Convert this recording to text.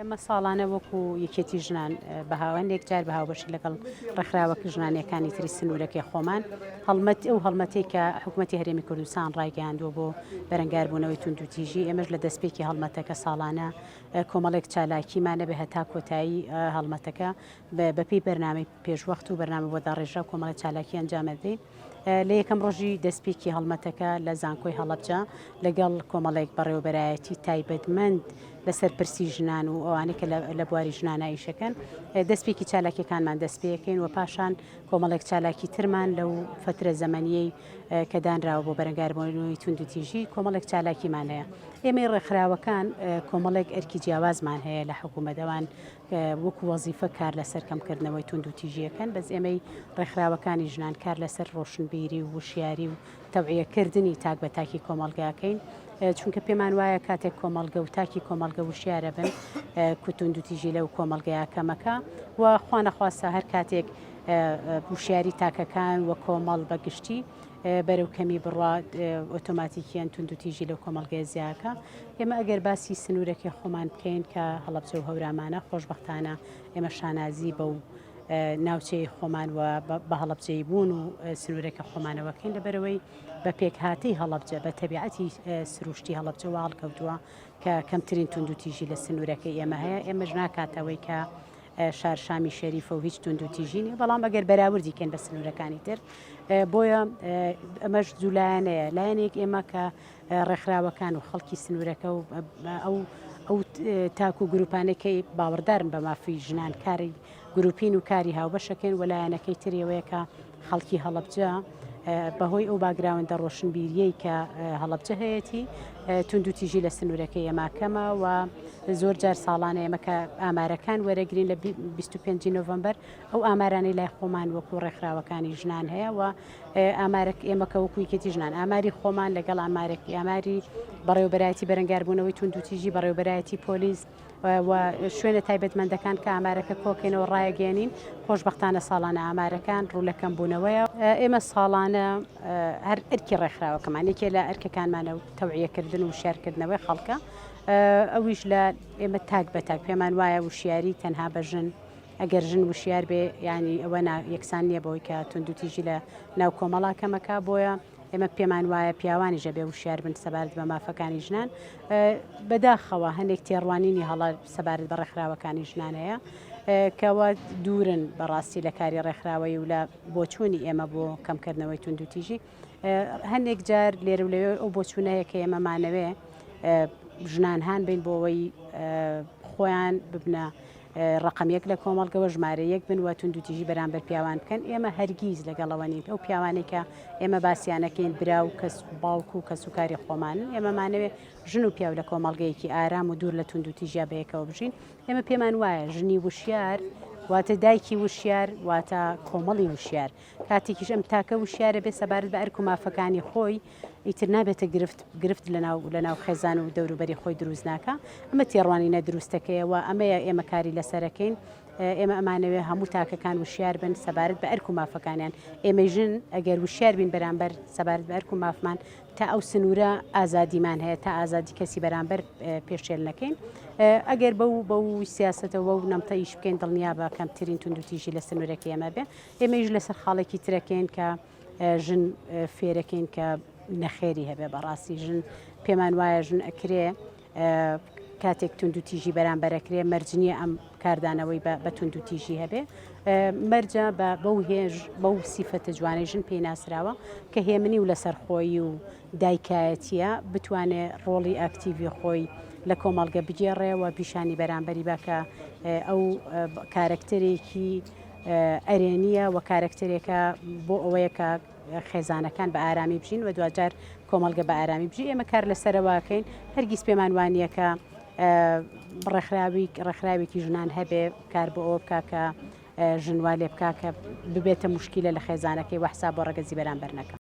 ئێمە ساڵانە وەکو یەکێتی ژنان بە هاوەندێک جار بە هاوبەشی لەگەڵ ڕێکخراوە ژنانیەکانی تری سنوورەکەی خۆمان هەڵمەت ئەو هەڵمەتێک کە حکوومەتی هەرێمی کوردستان ڕایگەیاندووە بۆ بەرەنگاربوونەوەی توندوتیژی ئێمەش لە دەستپێکی هەڵمەتەکە ساڵانە کۆمەڵێک چالاکیمان نەبێ هەتا کۆتایی هەڵمەتەکە بەپێی بەرنامەی پێشوەخت و بەرنامە بۆ داڕێژراو کۆمەڵی چالاکی ئەنجامەدەین. لە یەکەم ڕۆژی دەستپێکی هەڵمەتەکە لە زانکۆی هەڵەبجە لەگەڵ کۆمەڵێک بەڕێوەبەرایەتی تایبەتمەند لەسەر پرسی ژنان و ئەوانەی کە لە بواری ژنانە ئیشەکەن دەستپێکی چالاکیەکانمان دەستپێکەین و پاشان کۆمەڵێک چالاکی ترمان لەو فترە زەمەنیەی کە دانراوە بۆ بەرەنگاربوونەوەی توندوتیژی کۆمەڵێک چالاکیمان هەیە ئێمەی ڕێکخراوەکان کۆمەڵێک ئەرکی جیاوازمان هەیە لە حکوومەتەوان وەکو وەزیفە کار لەسەر کەمکردنەوەی توندوتیژییەکەن، بەس ئێمەی ڕێکخراوەکانی ژنان کار لەسەر ڕۆشنبیری و وشیاری و تەوعیەکردنی تاک بە تاکی کۆمەڵگاکەین، چونکە پێمان وایە کاتێک کۆمەڵگە و تاکی کۆمەڵگە وشیارە بن کو توندوتیژی لەو کۆمەڵگەیە کەمەکە و خوانەخواستە هەر کاتێک وشیاری تاکەکان و کۆمەڵ بە گشتی بەرەو کەمی بڕوا ئۆتۆماتیکیەن توندوتیژی لەو کۆمەڵگەیە زیاکە. ئێمە ئەگەر باسی سنوورەکەی خۆمان بکەین کە هەڵەبجە و هەورامانە، خۆشبەختانە ئێمە شانازی بەو ناوچەی خۆمان و بە هەڵەبجەیی بوون و سنوورەکە خۆمانەوە کەین لەبەرەوەی بە پێکهاتەی هەڵەبجە بە تەبیعەتی سروشتی هەڵەبجە وا هەڵکەوتووە کە کەمترین توندوتیژی لە سنوورەکەی ئێمە هەیە ئێمەش ناکاتەوەی کە شار شامی شەریفە و هیچ توندوتیژی نیە بەڵام ئەگەر بەراوردی کەین بە سنوورەکانی تر بۆیە ئەمەش دوو لایەنەیە لایەنێک ئێمە کە ڕێکخراوەکان و خەڵکی سنوورەکە و ئەو ئەو تاک و گروپانەی کە باوەڕدارن بە مافی ژنان کاری گروپین و کاری هاوبەشەکەین و لایەنەکەی تریەوەیە کە خەڵکی هەڵەبجە بەهۆی ئەو باگراوندە ڕۆشنبیریەی کە هەڵەبجە هەیەتی توندوتیژی لە سنوورەکەی ئێمە کەمە و زۆر جار ساڵانە ئێمە کە ئامارەکان وەرەگرین لە 25 نۆڤەمبەر ئەو ئامارانەی لای خۆمان وەکو ڕێکخراوەکانی ژنان هەیە و ئامارەک ئێمە کە وەکو یەکێتی ژنان ئاماری خۆمان لەگەڵ ئامارێک ئاماری بەڕێوبەرایەتی بەرەنگاربوونەوەی توندوتیژی بەڕێوبەرایەتی پۆلیس و شوێنە تایبەتمەندەکان کە ئامارەکە کۆکەینەوە ڕایەگەیەنین، خۆشبەختانە ساڵانە ئامارەکان ڕوو لە کەمبوونەوەیە. ئێمە ساڵانە هەر ئەرکی ڕێکخراوەکەمان یەکێ لە ئەرکەکانمانە تەوعیەکردن و وشیارکردنەوەی خەڵکە، ئەویش لە ئێمە تاک بە تاک پێمان وایە وشیاری تەنها بە ژن ئەگەر ژن وشیار بێ یانی ئەوە نا یەکسان نییە بەوەی کە توندوتیژی لە ناو کۆمەڵا کەمەکە بۆیە ئێمە پێمان وایە پیاوانیش ئەبێ وشیار بن سەبارەت بە مافەکانی ژنان. بەداخەوە هەندێک تێڕوانینی هەڵە سەبارەت بە ڕێکخراوەکانی ژنان هەیە کەەوە دوورن بەڕاستی لە کاری ڕێکخراوەی و لە بۆچوونی ئێمە بۆ کەمکردنەوەی توندوتیژی هەندێک جار لێرە و لەوێ ئەو بۆچوونەیە کە ئێمە مانەوێ ژنان هان بین بۆ ئەوەی خۆیان ببنە ڕەقەم یەک لە کۆمەڵگەوە ژمارە یەک بن و توندوتیژی بەرامبەر پیاوان بکەن، ئێمە هەرگیز لەگەڵ ئەوە نین ئەو پیاوانەی کە ئێمە باسیانەکەین برا و کەس باوک و کەسوکاری خۆمانن، ئێمە مانەوێ ژن و پیاو لە کۆمەڵگەیەکی ئارام و دوور لە توندوتیژیا بەیەکەوە بژین، ئێمە پێمان وایە ژنی وشیار واتە دایکی وشیار واتە کۆمەڵی وشیار. کاتێکیش ئەم تاکە وشیارە بێ سەبارەت بە ئەرک و مافەکانی خۆی ئیتر نابێتە گرفت گرفت لەناو لەناو خێزان و دەوروبەری خۆی دروست ناکا ئەمە تێڕوانینە دروستەکەیە و ئەمەیە ئێمە کاری لەسەرەکەین ئێمە ئەمانەوێ هەموو تاکەکان وشیار بن سەبارەت بە ئەرک و مافەکانیان ئێمەی ژن ئەگەر وشیار بین بەرامبەر سەبارەت بە ئەرک و مافمان تا ئەو سنوورە ئازادیمان هەیە تا ئازادی کەسی بەرامبەر پێشێل نەکەین ئەگەر بەو بەو سیاسەتەوە و نەمتە ئیش بکەین دڵنیا بە کەمترین توندوتیژی لە سنوورەکەی ئێمە بێ ئێمەیش لەسەر خاڵێکی ترەکەین کە ژن فێرەکەین کە نەخێری هەبێ بەڕاستی ژن پێمان وایە ژن ئەکرێ کاتێک توندوتیژی بەرامبەرەکرێ مەرج نییە ئەم کاردانەوەی بە توندوتیژی هەبێ مەرجە بە بەو هێژ بەو سیفەتە جوانەی ژن پێی ناسراوە کە هێمنی و لەسەرخۆیی و دایکایەتیە بتوانێ ڕۆڵی ئاکتیڤی خۆی لە کۆمەڵگە بگێڕێ و پیشانی بەرامبەری با کە ئەو کارەکتەرێکی ئەرێنییە و کارەکتەرێکە بۆ ئەوەیە کە خێزانەکان بە ئارامی بژین و دواجار کۆمەڵگە بە ئارامی بژی ئێمە کار لەسەرەوەکەین هەرگیز پێمان وانە کە ڕێکخراوی ڕێکخراوێکی ژنان هەبێ کار بۆ ئەوە بکە کە ژن وا لێ بکا کە ببێتە مشکیلە لە خێزانەکەی وە حساب بۆ ڕەگەزی بەرامبەر نەکا.